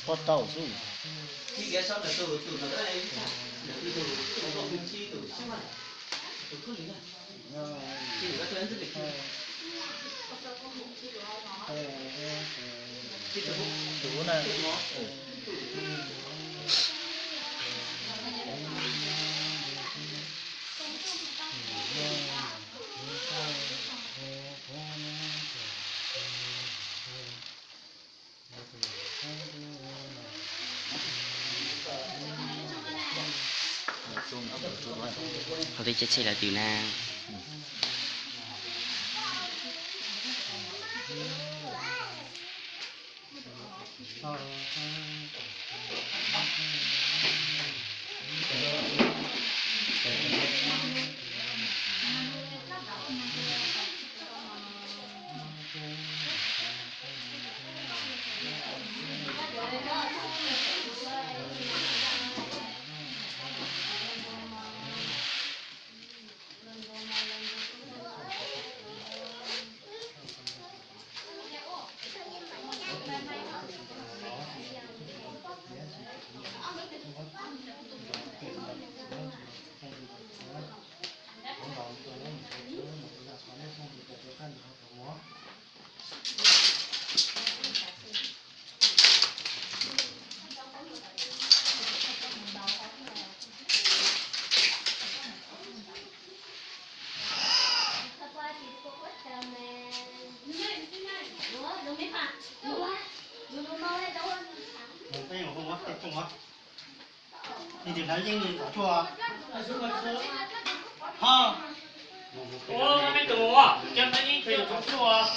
Pob tau xwb. Qhov twg caij tsheb lawv twg na? Ua, mej tus ua, cov hnab yeeb phem tus txob tsuag.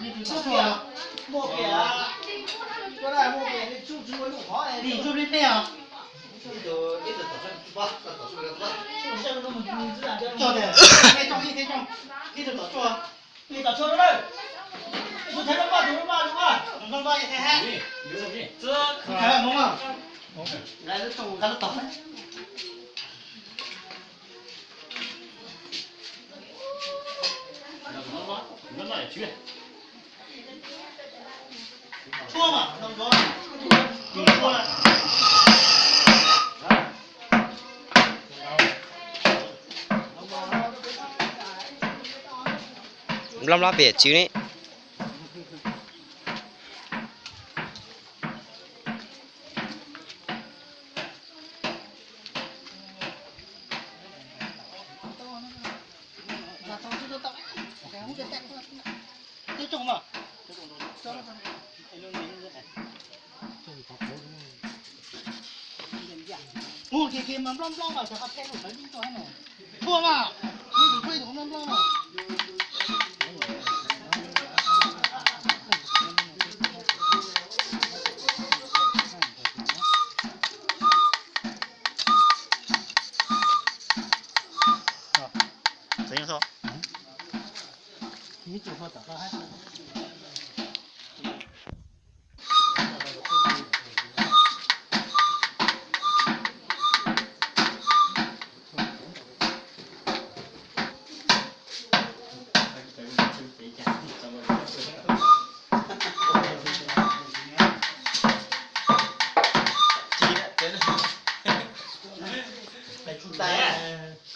Mej tus txob tsuag. Mej tsuj pleb pleb os. Coj tias, mej coj ib thiab coj ib tug tom tsuag. Tus tom tsuag lawm. Tus thaiv lub npaj, tus lub npaj, tus npaj. Tus npaj ib thiab hab. Tus thaiv lub npaj. Nqa lub tog, nqa lub tog. Tshuaj mas, no tshuaj. Tshuaj. Nplob nplob pem tswv ne. Mus kiag kiag mas nplob nplob mas cov qhov phem lub sawv yeej tuaj thiab na. Tshuaj mas, mus tus tshuaj tus nplob nplob mas.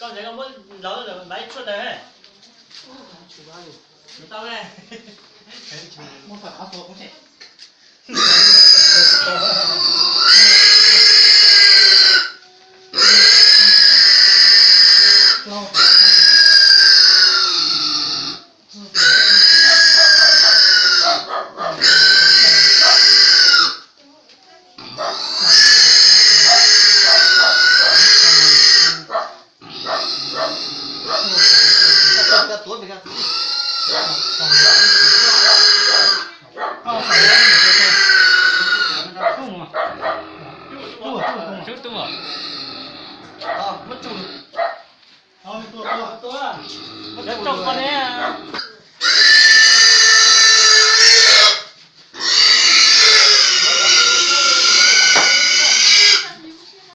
Koj ntshai koj muab ntaus lawm npaj tshuaj ntawd. Tau ne. Muab qhov tua kuv tsev. Cov tsoom ko ne,